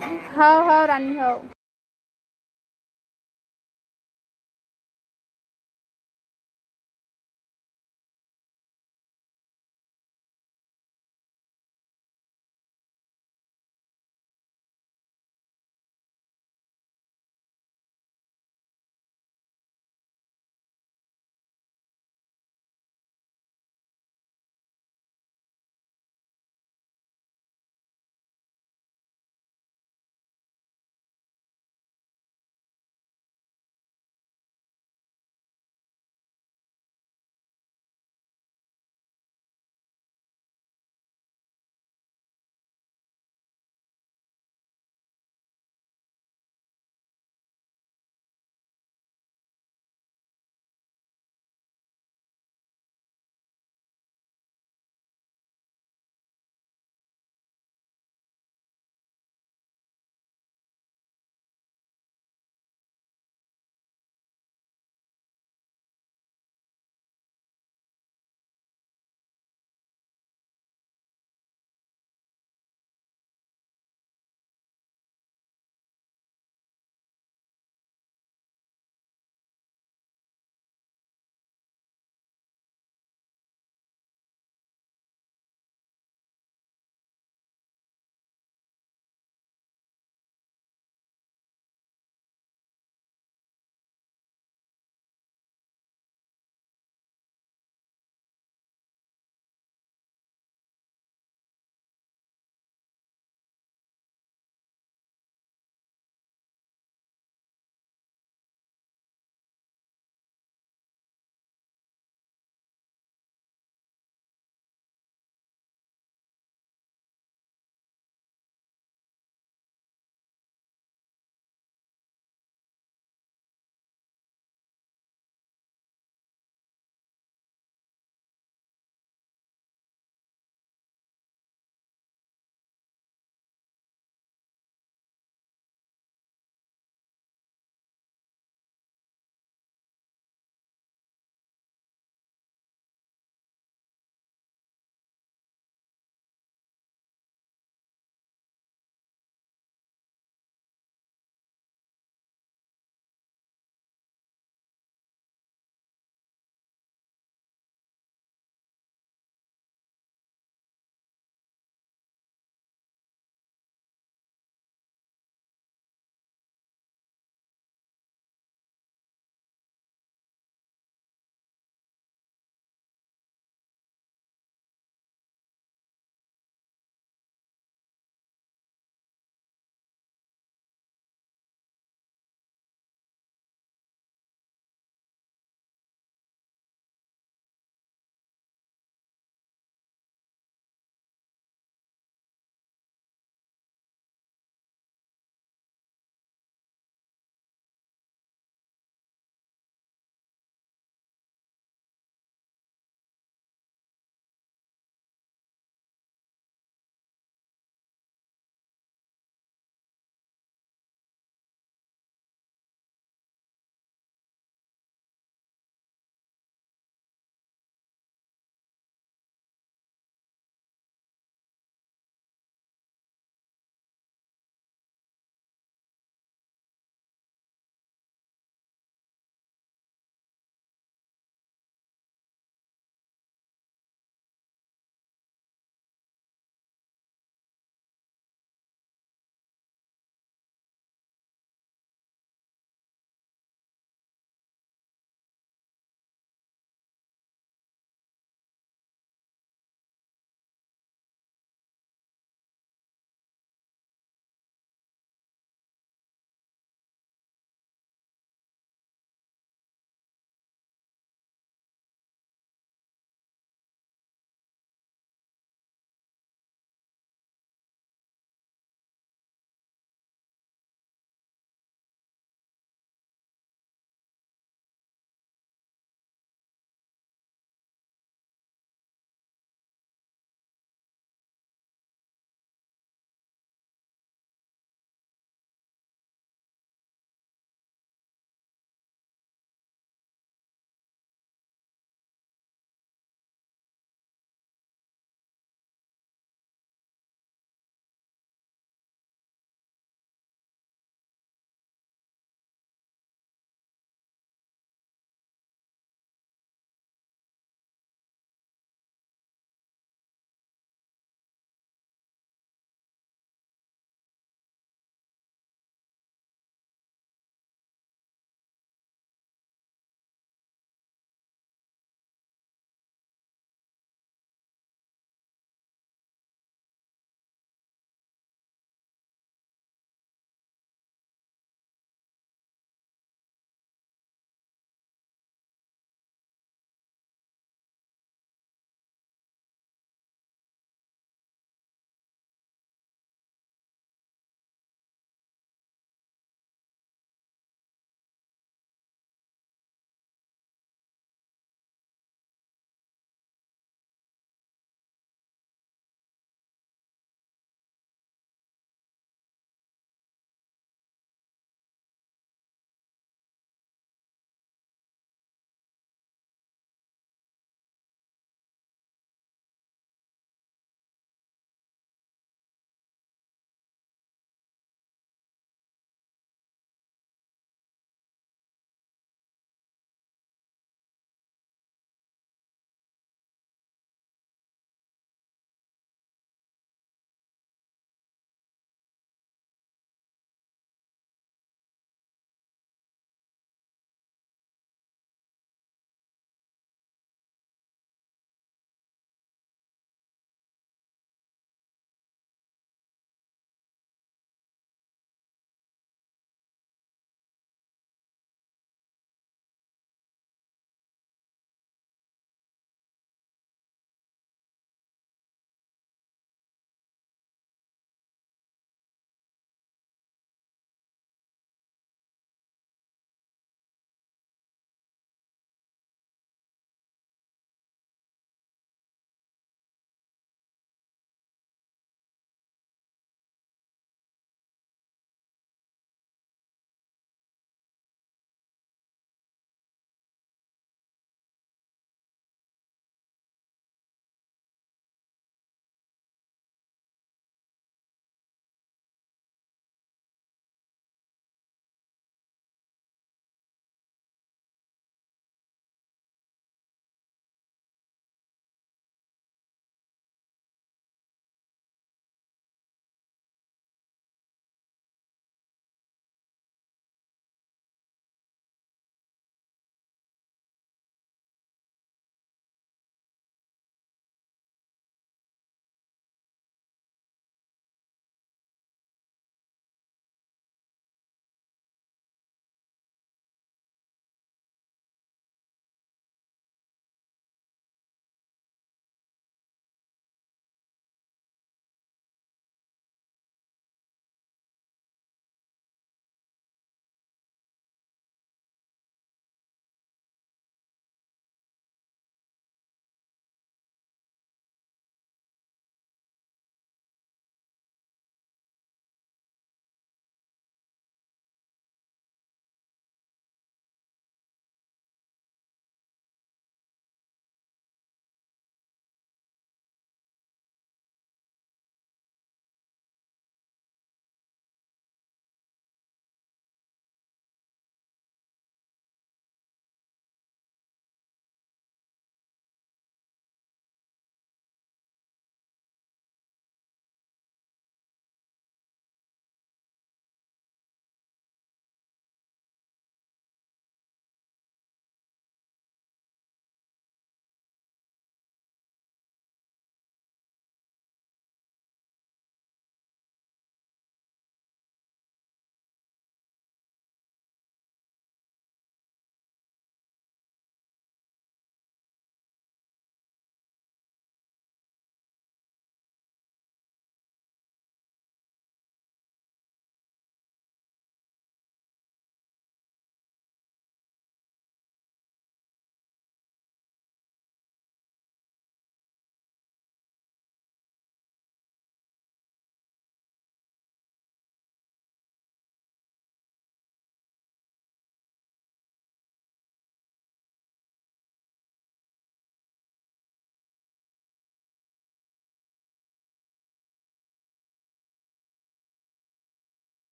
हव हव रानी हव।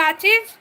का चीज?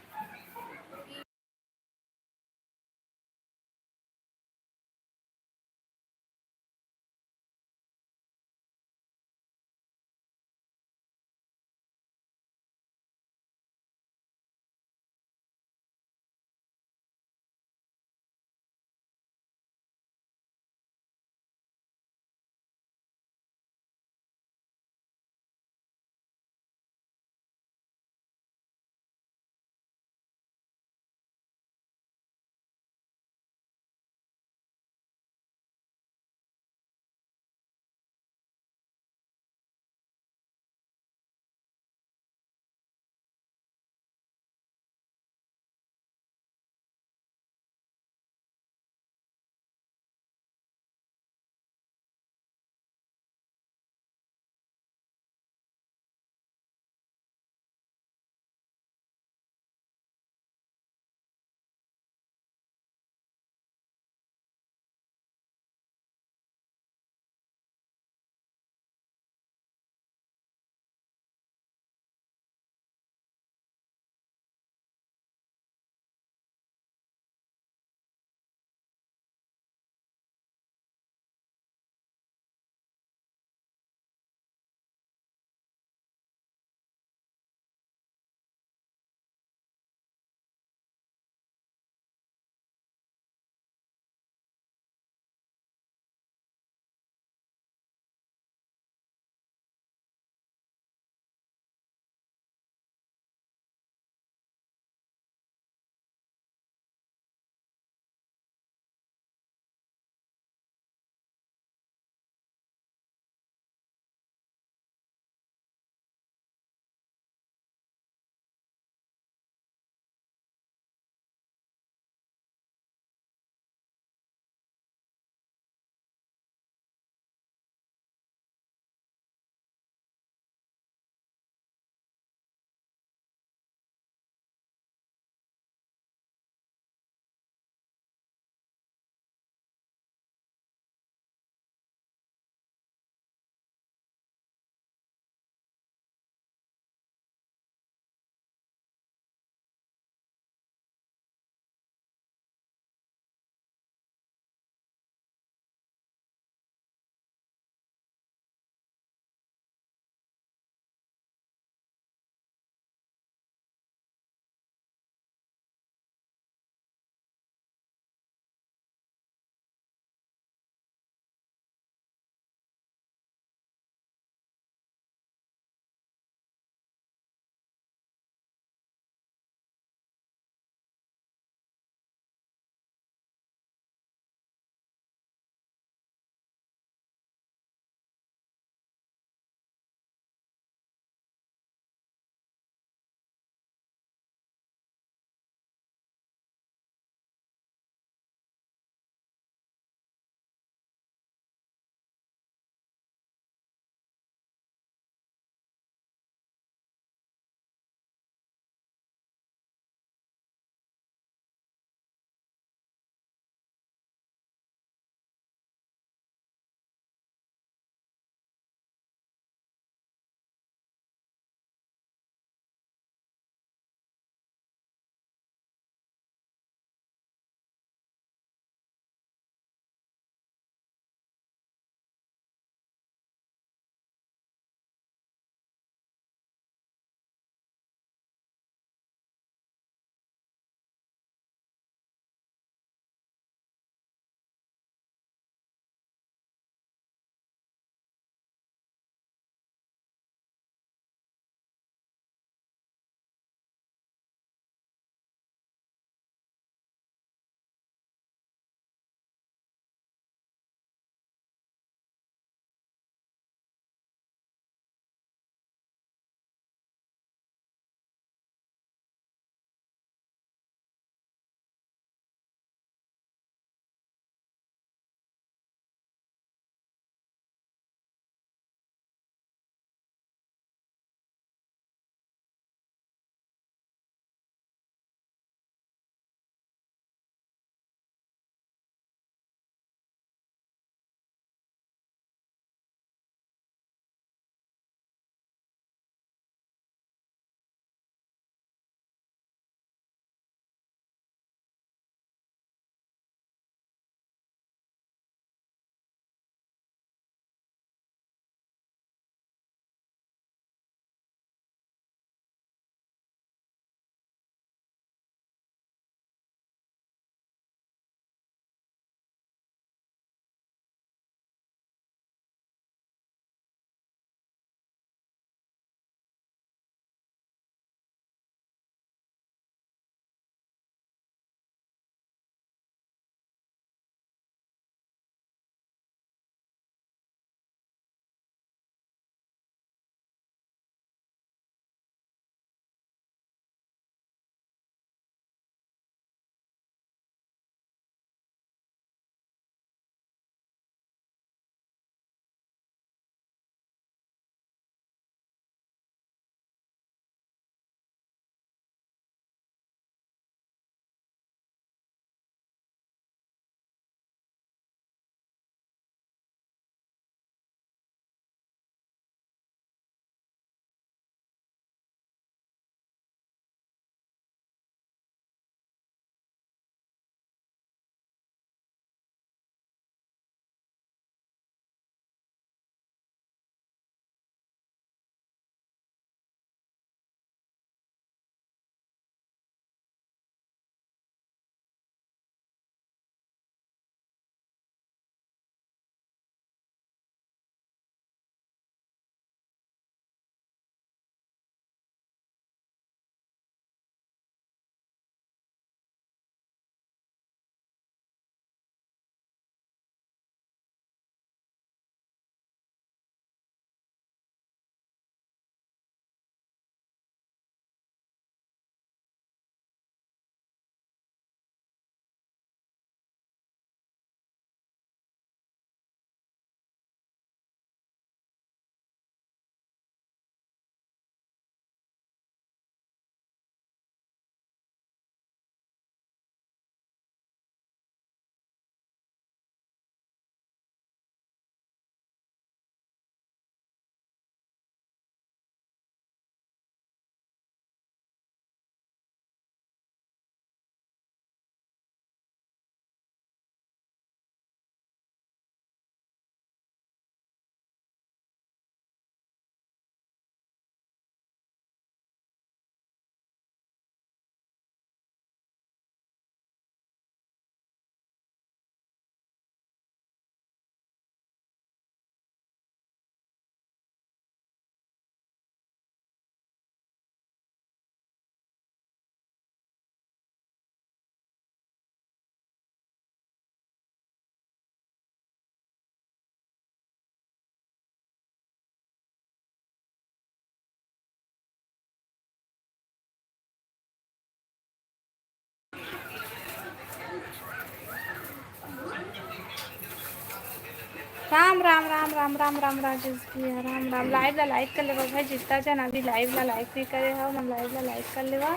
राम राम राम राम राम राजेश भैया, राम राम। लाइव ला लाइक कर लेवा भाई, जितना जन अभी लाइव ला लाइक नहीं करे हो, मन लाइव ला लाइक कर लेवा।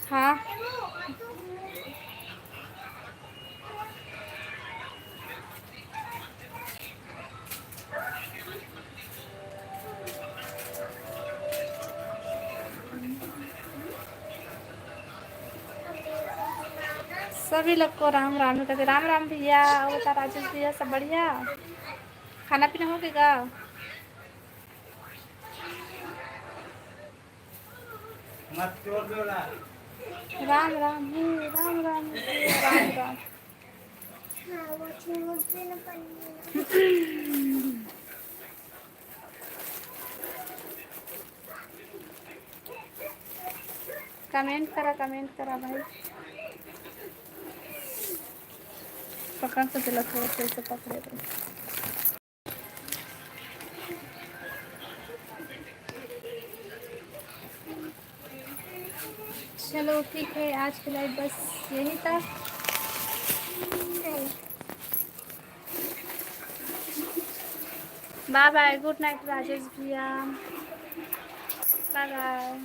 हाँ। सभी लोग को राम राम कहते, राम राम भैया। और बता राजेश भैया, सब बढ़िया? खाना पीना हो गया? राम राम हे, राम राम हे, राम राम। कमेंट करा, कमेंट करा भाई। पकड़ तो चला, थोड़ा सा पकड़े रहो। चलो ठीक है, आज के लाइव बस यही था। बाय बाय, गुड नाइट राजेश भैया, बाय बाय।